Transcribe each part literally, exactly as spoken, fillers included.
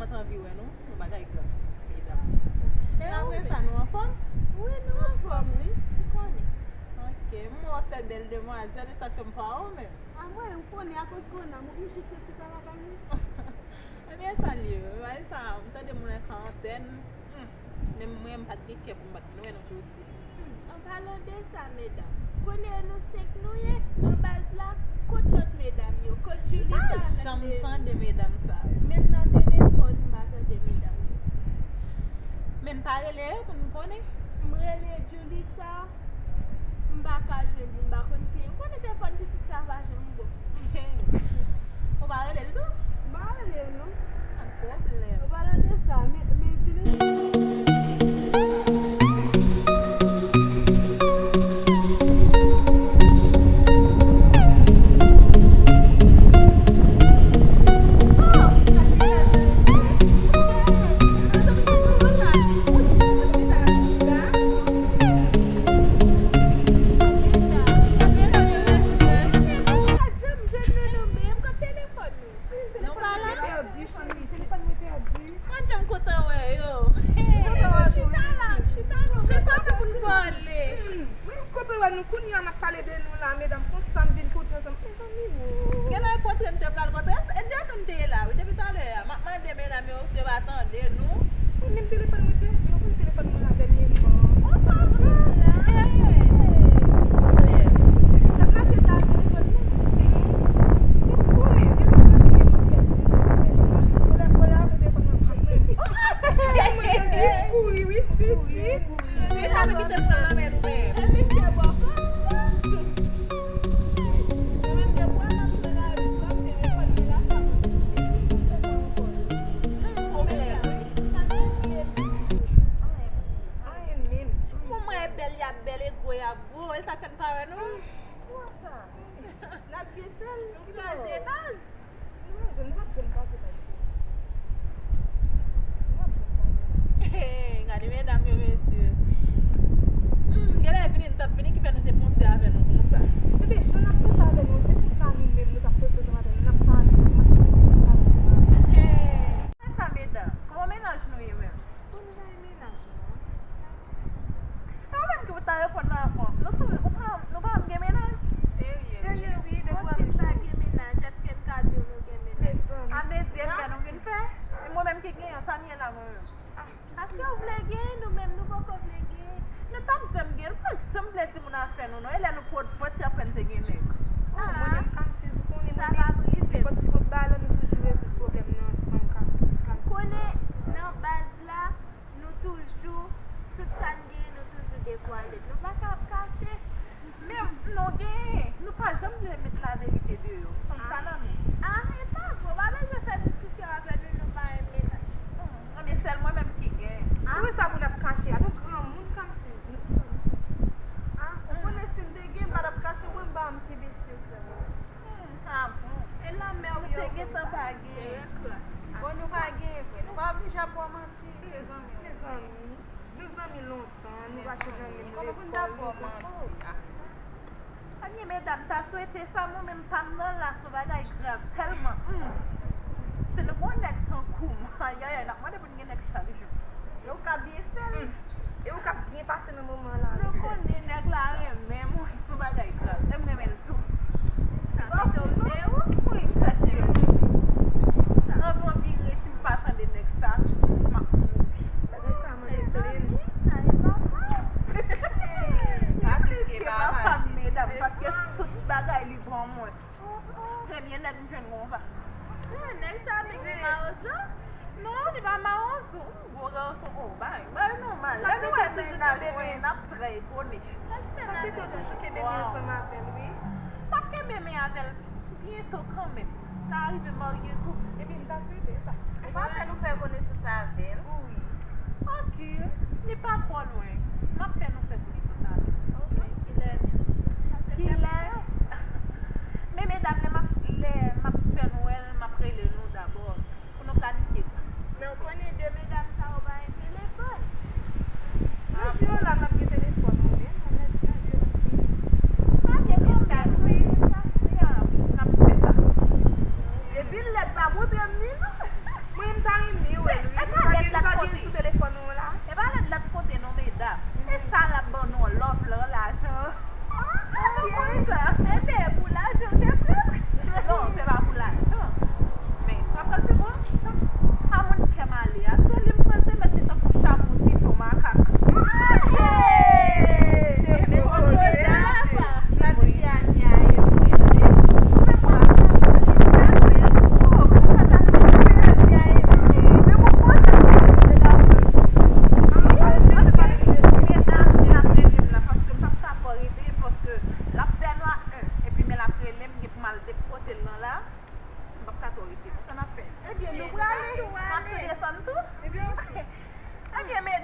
Mwen t anvi wè nou, yon bagay grav, medam. E apre sa, nou anfòm? Wi, nou anfòm, wi. Ou konnen. Ok, m wè w ap fè bèl demwazèl, e sa k fè m pa wè w menm. A mwen, ou konnen, akoz kòna, mwen jis soti pa lakay mwen. Ebyen, sa l ye, bagay sa, m tande moun an karantèn. Hmm. Menm mwen, m pa t gen kè pou m bat nou wè nou jodi. Hmm, an palan de sa, medam, konnen nou senk nou ye nan baz la, kot lòt medam yo? Kot Julissa? M pa janm tande medam sa yo. Menm nan telefòn, m pa tande medam yo. Men n pa rele yo pou n konnen? M rele Julissa, m pa ka jwenn li, m pa konn si, ou konnen telefòn pitit sa pa janm bon. Ou pa rele l tou? M pa rele l non. Pa gen pwoblèm. An palan de sa, men, men Julissa. Telefòn mwen pèdi, cheri. Telefòn mwen pèdi. Mwen janm kontan wè yo. Chita la, chita la, chita pou n pale. Wi, m kontan wè nou. Kounye a n ap pale de nou la, medam. Konsa m vin kontre ansanm. Mezanmi, wo. Genlè kontre n te pral kontre. E de nou n te ye la, wi, depi talè a. M ap mande medam yo si yo pa tande nou. Mwen menm telefòn mwen pèdi, yo pran telefòn mwen la dènyèman. Konsa tou. Hey, pwoblèm. N ap mache ta telefòn mwen. Mwen konnen, depi m mache gen mwen fè si. Mwen mache pou lè, pou lè apre telefòn mwen pa pran. Mwen sezi, m kouri, wi, m kouri, m kouri. Men sa nou kite pran nan men nou menm. Se li ki te bò konsa. Mwen menm de bwa m ap pran lari, m ap telefòn mwen la, m ap fè sa ankò. Pwoblèm. Sa nou ye? Anyen menm. Manman e bèl, y ap bèl, e gwo, y ap gwo. E sa k fè n pa wè nou? Ki wè sa? N ap byen sèl. Nou kraze baz. Nou pa janm, nou p ap janm pase baz, cheri. Nou p ap janm pase baz. Gade medam yo, mesye. Hmm, genlè vini, n t ap vini ki fè nou te panse avè nou konsa. Ebyen, jan n ap panse avè nou, se pou sa nou menm, nou t ap panse ansanm avè nou, n ap pale, n ap mache, n ap pale ansanm avè nou. Sa medam, kòman mennaj nou ye menm? Bon, nou pa gen mennaj, non. E ou menm ki pou ta reponn nan avan. Nou tou, ou pa, nou pa janm gen mennaj? Serye, wi. Serye, wi, depi w ap di sa gen mennaj, èske m ka di w nou gen mennaj? Mezanmi. A mezi, èske nou vin fè? E mwen menm ki genyen, sa m ye la mwen menm? Paske w vle genyen, nou menm nou poko vle genyen. Nou t ap janm genyen, nou pa janm vle di moun afè nou non. E lè nou pot vant, y ap fè n te gen nèg. Oh, mwen menm, Kamsiz, ou konnen mwen menm, nenpòt ti bout balon, nou toujou rezoud pwoblèm nan ansanm, Kamsiz, Kamsiz. Konnen nan baz la, nou toujou, tout sa n genyen, nou toujou devwale. Nou pa ka ap kache. Men nou genyen, nou pa janm vle met laverite deyò. Ou konn sa nan men. Ah, e pa vre, w pa bezwen fè diskisyon avè nou, nou pa renmen sa. Hmm, men sèl mwen menm ki genyen. Ah. Poukisa moun ap kache a? Nou granmoun, Kamsiz, nou granmoun. Ah, ou konnen si m te gen, m pa t ap kache, mwen m pa m ti bèt yo frè mwen. Hmm, ah bon. E lanmè w yo konsa. Nou te gentan pa genyen. Bon, nou pa genyen vre. Nou pa oblije ap ba w manti. Mezanmi, mezanmi. Nou zanmi lontan, nou pase nan menm lekòl, nou zanmi. Anyen, medam, ta swete sa, mwen menm pa m nan la, se yon bagay grav tèlman, hmm. Si nou gon nèg tankou m, ayayay, n ap mande pou n gen nèg chak jou. E ou ka byen fè l. Hmm. E ou ka byen pase nan moman la, wi. Nou konnen nèg la renmen m, wi, se yon bagay grav. E m renmen l tou. Sa mete w de ou? Wi, prèske. Anvan vire, si m pa tande nèg sa, m ap mouri. Bagay sa mande plenn. Sa e papa. Li pliske papa m, medam, paske tout bagay li ban mwen. Premye nèg m jwenn konsa. Nèg sa te gen mawozo? Non, li pa mawozo. Gwo gason, oh, bay, bay nou mal. Lè nou wè mennaj mwen, n ap trè etone. Paske te toujou kenbe men ansanm avè l, wi. M ap kenbe men avè l byento kanmenm. Sa rive marye tou. Ebyen, m ta swete sa. Ou pa fè nou fè konesans avè l? Wi. Ok, li pa twò lwen. M ap fè nou fè konesans avè l. Ok, kilè? Kilè? Men medam, lè m ap, lè m ap fè nou wè l, m ap rele nou dabò. Pou nou planifye sa. Men w konnen de medam sa yo pa gen telefòn. Nan jou yo la, n ap gen telefòn, wi, men nan jou yo n ap gen. Pa gen kanmenm, wi. Ya, n ap fè sa. Epi lèd pa montre m ni non.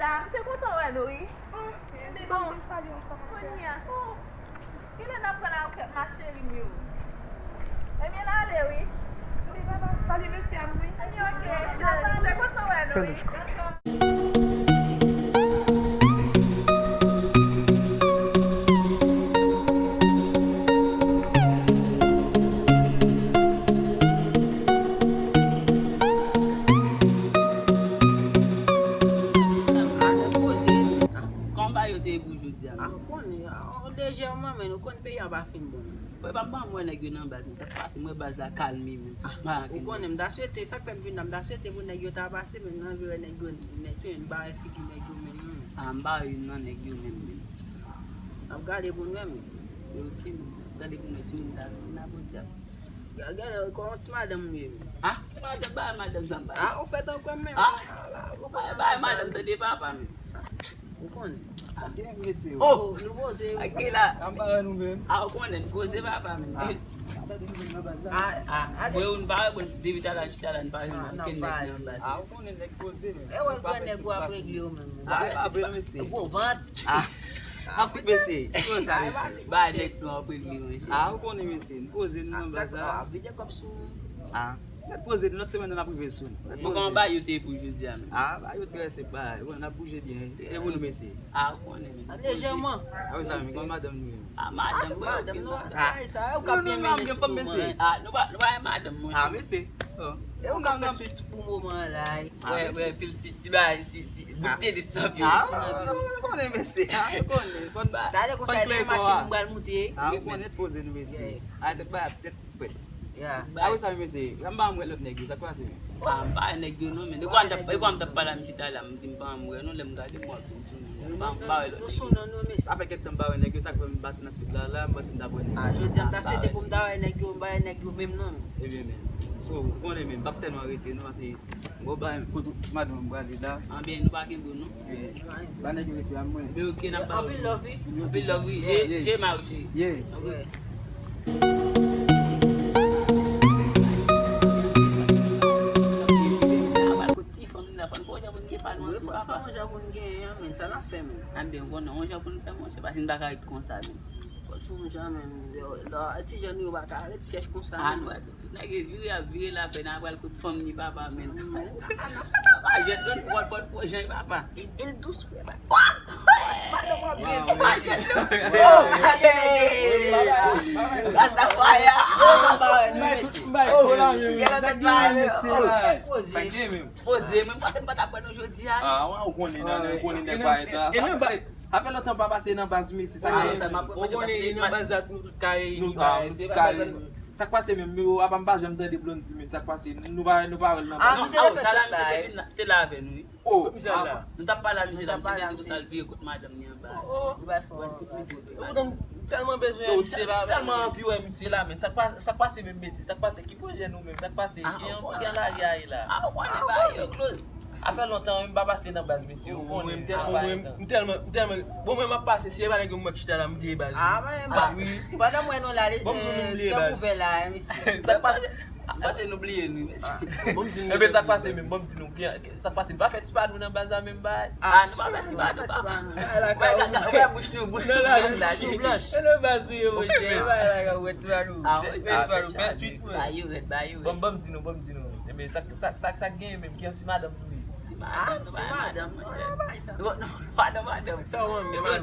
Ah, m te kontan wè nou, wi. Bon, kounye a. Kilè n ap pran nan kèk ma cheri m yo? Ebyen, n ale, wi. Wi, papa, salye mesye a m, wi. Ebyen, oke, cheri. M te kontan wè nou, wi. Kòman bagay yo te ye pou jodi a, menm? Ah, ou konnen, ah, lejèman, men ou konn peyi an pa fin bon. Mwen pa, m pa wè nèg yo nan baz, men sa k pase, mwen baz la kalme, men. Ah, ou konnen, m ta swete, sa k fè m vin la, m ta swete pou nèg yo ta pase, men nan vire nèg yo, nèg yo, m pa wè figi nèg yo menm, non. Ah, m pa wè youn nan nèg yo menm, men. N ap gade pou n wè, men. Yo, oke, men. Gade pou n wè si moun ta vin la, podyab. Gade, gade, kòman ti madanm ou ye, men. Ah, ki madanm, ba madanm sa, ba. Ah, ou fè tan kwè m, men. Ah, ba madanm, tande papa, men. Ou konnen. Sa gen mesye yo. Oh, nou poze. Ak ki la. Anba nou menm. Ah, ou konnen, nou poze papa menm. Ah, ah, mwen ou n pa wè, bon, depi talè, talè, n pa jwenn okenn nèg nan baz. Ah, ou konnen nèg poze menm. E wè, gran nèg ou ap regle yo menm. Ah, apre mesye. Gwo vant. Ah. Apre mesye. Ki sa mesye? Ba nèg nou ap regle yo, mesye. Ah, ou konnen mesye, n poze nou nan baz la. Ah, vide kòb sou nou. Ah. Nèt poze, lòt semèn nan n ap rive sou nou. Bon, kòman bagay yo te ye pou jodi a menm? Ah, bagay yo trè senp, bagay. Bon, n ap bouje byen. E pou nou mesye. Ah, ou konnen, men. Lejèman. Ah, wi, zanmi, kòman madanm nou ye? Ah, madanm, madanm, non, bagay sa, ou ka byen mennen sou moman. Ah, nou pa, nou pa gen madanm, monchè. Ah, mesye. Oh. E ou ka fè swit pou moman an la. Wè, wè, pil ti, ti bagay, ti, ti bout tenis nan pye. Ah, ou konnen, mesye. Ah, ou konnen. Talè konsa, e machin m pral moute. Ah, ou konnen, poze nou, mesye. Ah, tèt ba, tèt Frèt. Ya. A wi sa mesye, sa m pa janm wè lòt nèg yo, sa k pase menm? Ah, m pa wè nèg yo non, men. E kwa m t ap, e kwa m t ap pale a misye talè a, m di m pa janm wè non, lè m gade m wè vin sou nou. M pa, m pa wè lòt nèg yo. Sa fè kèk tan m pa wè nèg yo, sa k fè m pase nan street la, la, m panse m t ap wè nèg yo. Ah, jodi a m ta swete pou m ta wè nèg yo, m pa wè nèg yo menm non. Ebyen, men. So, ou konnen men, m p ap tèlman rete non, paske m gon bagay, m konn tout madanm m prale la. Anben, nou pa kenbe w non. Ba nèg yo respè a mwen. Men oke, n ap ba w. Anpil love, wi. Anpil love, wi. Je, je ma, je. Yeah. Kot ti fanm nan, fò n fè yon jan pou n gen pa nou ansanm, papa. Fò n fè yon jan pou n gen, men sa n ap fè, men. Anben, ou konnen, yon jan pou n fè, monchè, paske n pa ka ret konsa, men. Fò n fè yon jan, men. Ti jèn yo pa ka ret chèch konsa, men. Tout nèg yo vire, y ap vire lapè, n a pral kot fanm ni papa, men. Papa, jèt non, fò n fè yon jan, papa. Il dous, frè, baz. Ti madanm w ap gen. Rastafari. Poze, poze, mwen panse m pa t ap wè nou jodi a. Ah, ou konnen, ou konnen nèg pa eta. Sa fè lontan m pa pase nan baz mesye, sa gen. Ou konnen nan baz la nou tout kare, nou tout kare. Sa k pase menm, apa m pa janm tande Blondy menm, sa k pase, nou pa, nou pa wè l nan baz. Ah, misye te fè chat la, te la avè nou, wi. Oh, misye la. Nou t ap pale a misye la, misye te di konsa l vire kot madanm li anba. Oh, oh. Ou pa fò. Ou tèlman bezwen misye la, tèlman anvi wè misye la, men sa k pase, sa k pase menm mesye, sa k pase, ki pwojè nou menm, sa k pase, ki an, ki an lari a ye la. Ah, ou konnen bagay yo close. Sa fè lontan wi m pa pase nan baz mesye, ou konnen. M tèlman, m tèlman, m tèlman, bon, mwen m ap pase, si e pa nèg yo m wè k chita la, m bliye baz. Ah, wi. Pandan m wè nou la, tan ouvè la, mesye. Sa k pase? Pase nou bliye nou, mesye. Bon, m di nou. Ebyen, sa k pase menm, bon, m di nou, sa k pase, nou pa fè ti pa nou nan baz la menm bagay. Ah, nou pa fè ti pa nou, papa. Wè, wè bouch nou, bouch nou blanch. E nan baz nou ye, monchè. Wè ti pa nou. Fè street, wè. Ba yo rèd, ba yo rèd. Bon, bon, m di nou, bon, m di nou. Ebyen, sa, sa, sa, sa k genyen menm, ki an ti madanm nou ye? Ti madanm, nou pa madanm, non, non, pa sa. Madanm, madanm.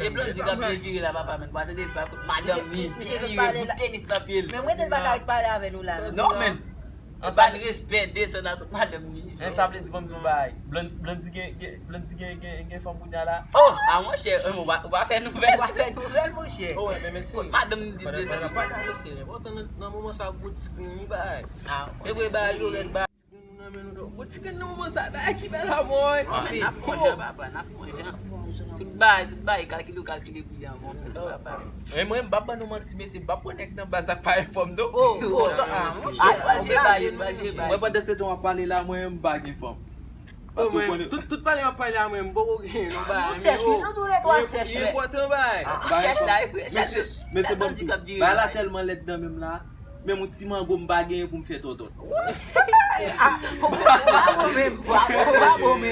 E Blondy k ap vire la, papa, men. Pa tande, pa kout madanm ni. Misye sot pale la. Tenis nan pye l. Men mwen te pa t avèk pale avè nou la. Non, men. An sa respè, desann al kot madanm ni. Men sa vle di, bon, m di yon bagay. Blondy, Blondy gen, gen, Blondy gen, gen, gen fanm kounye a la. Oh, a monchè, ou pa, ou pa fè nouvèl. Ou pa fè nouvèl, monchè. Oh, men, men, kot madanm ni di desann. Nan moman sa, bout screen, bagay. Se vre, bagay yo rèd, bagay. Bout screen nan moman sa, bagay ki bèl a mwen. N ap fè yon jan, papa, n ap fè yon jan. Tout bagay, tout bagay, kalkile, w kalkile, kounye a, bon, papa. Men mwen, m p ap ban nou manti, mesye, m p ap pran nèg nan baz ak pa anfòm, non. Oh, oh, sa, ah, monchè. Mwen, pandan se tan w ap pale la, mwen, m pa gen fanm. Paske w konnen. Tout, tout pale m ap pale a mwen, m poko gen, non, bagay. Nou sèch, wi, nou tou lè twa sèch, wi. Li enpòtan, bagay. Chèch la, wi. Mesye, mesye, bon, bagay la tèlman lèd nan men m la. Menm yon ti mango m pa genyen pou m fè tòtòt. Ou pa bon menm. Ou pa bon menm.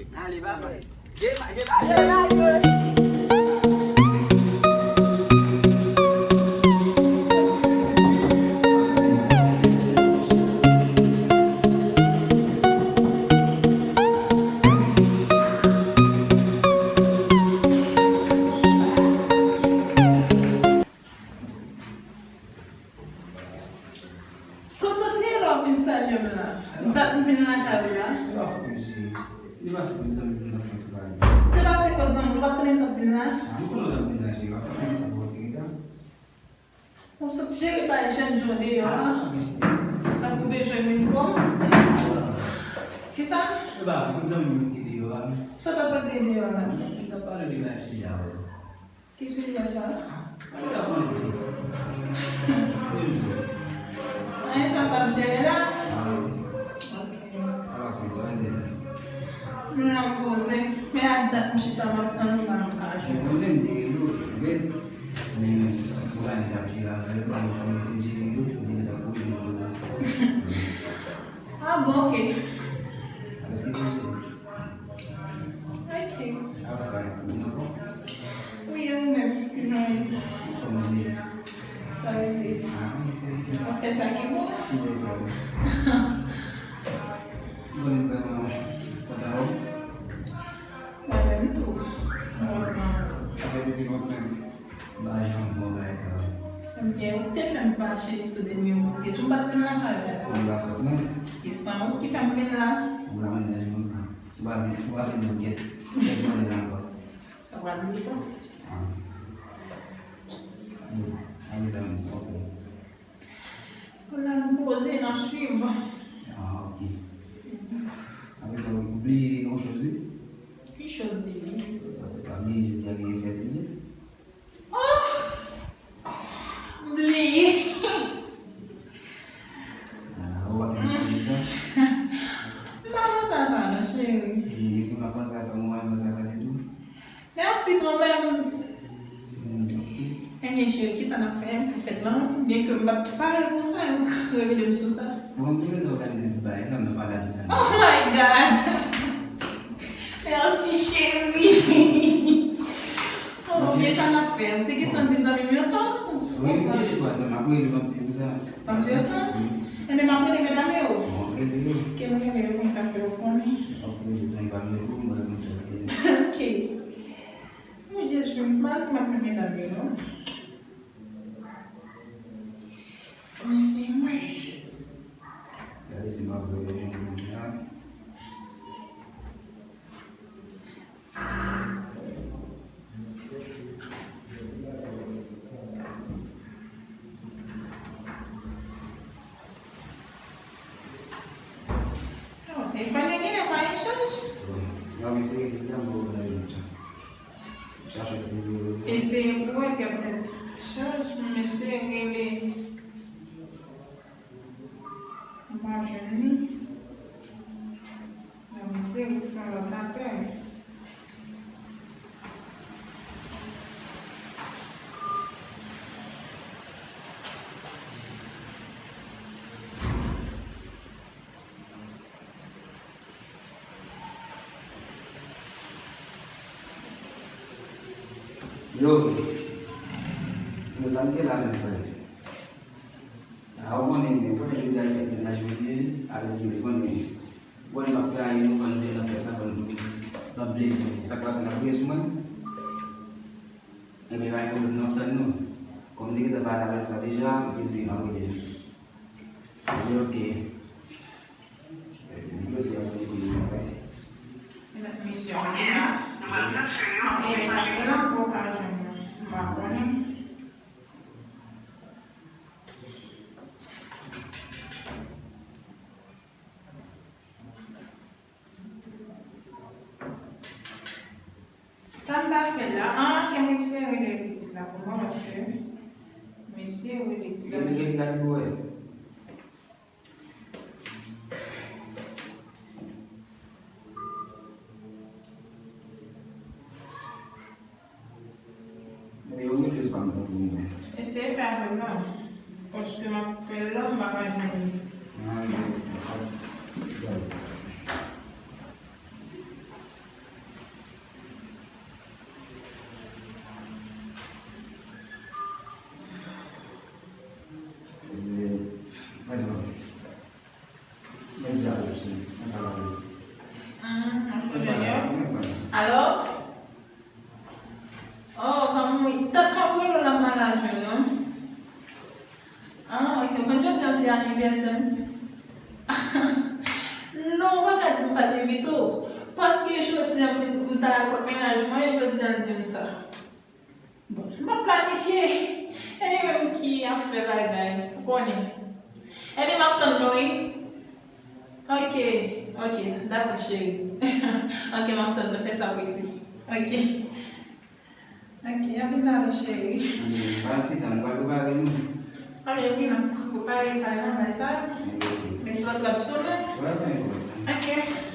Ale, babay. Dema-, dema-, demaje. Kote w te ye lè w vin salye m la? M t ap vin lakay ou la. Se pa fòt mwen, cheri. Li pase kot zanmi m, m t ap fè ti pale. Se pase kot zanmi w, ou pa t konnen m t ap vin la? A, m konnen w t ap vin la, cheri. W ap fè sa pou w ti reta. Ou sot jere bay jèn jan w deyò a. A, wi, cheri. Tankou bezwen vin kò m. Kisa? E pa, kot zanmi m ki deyò a. Sa w t ap regle deyò a la? M t ap pale de bay cheri a, wi. Ki sijè sa? Anyen sa w t ap jere la? Ok. M la m poze, men ak dat m chita m ap tann ou la m ka jwe. Ah bon, ok. Ok. Wi, e ou menm? Kijan w ye? Sa rete? W ap fè sa ki bon? Mwen menm tou. Mwen pran. M pa janm bon bagay sa yo. Ebyen, ou te fè m fache tou dènye moman. Ou te di w pa t vin lakay ou. Ou pa fèt non. E san ou ki fè m vin la. Ou la mennaj mwen. Si w pa vin, si w pa vin nan kès, kès mwen vin ankò. Sa pral vin fò. Ah. Hmm. A mezanmi, ok. Ou la nou poze, n ap swiv. Ah, ok. Apre sa, ou bliye yon choz, wi. Ki choz bliye? Pa bliye, jodi a gen fèt, wi. Oh! M bliye. Ah, ou pa konn sa. M pa nan sa sa, non, cheri. Wi, m pa konn sa sa, mwen pa nan sa sa ditou. Mèsi kanmenm. Hmm, ok. Ebyen, cheri, kisa n ap fè pou fèt lan? Byenke m pa t pare pou sa, e ou ka revele m sou sa. Bon, m te gentan òganize tout bagay sa, m nan pale avèk zanmi. Oh my God! Mèsi, cheri! Oh, ok. Ebyen, sa n ap fè? M te gentan di zanmi m yo sa. Wi, m te di twa zanmi, apre li ban m di yo sa. Ban m di yo sa? Wi. Ebyen, m ap rele medam yo. Bon, rele yo. Ke m rele yo pou m ka fè yo konnen. Ok, zanmi pa m yo, mwen, mwen, mwen, mwen. Ok. Mon Dieu, je m pa di m ap renmen dam yo, non. Men se mwen. Gade si m ap renmen moun la. Oh, telefòn yo genlè pa gen chaj. Bon, m ap eseye rele l, m ap voye mesaj. M chache pou yo. Eseye pou wè, petèt chaj, m eseye rele. M pa jwenn li. M ap eseye. Seri fè yon lòt apèl. Yo, yo, sa m te la menm, frè. A, ou konnen, ou konnen jodi a e fèt mennaj mwen ye, alèz mwen konnen. Bon, m ap trayi nou, fò n te nan fèt la, fò n pran plezi. Se sa k pase, n ap rive sou mwen. Ebyen, pa gen pwoblèm, n ap tann nou. Kòm m te gentan pale avèk sa deja, m te di n ap rive. Ebyen, oke. Ebyen, oke, n ap rive, n ap rive. Mesye, ok, la. Ebyen, apre la, pou ka jwenn mwen. M pa konnen. Sa m ta fè la? Ah, ke mesye rele pitit la pou mwen, paske mesye rele pitit la. Gad, gad, gad, bwè. Eseye fè avè m non. Paske m ap fè l la, m pa ka jwenn li. Mwen di a ou, mwen pa la. Alo? Oh, pa mouri. Tank m ap rele w la, m pa ka jwenn ou. Ah, ok. Ou konn jodi a se anivèsè m? Non, ou pa ka di m pa t envite w. Paske jodi a m, m t al kot mennaj mwen, jodi a l di m sa. Bon, m ap planifye. E li menm ki ap fè bagay, ou konnen. Ebyen, m ap tann nou, wi. Ok, ok, dakò, cheri. Ok, m ap tann nou, fè sa prese. Ok. Ok, ann vin la, cheri. Ann vin, pa ann sitan, nou pral prepare nou. Ann vin, wi, n ap prepare kay la, bay sa yo. Ok, ok. Met lòt rad sou nou. Wè, wè, wè. Ok.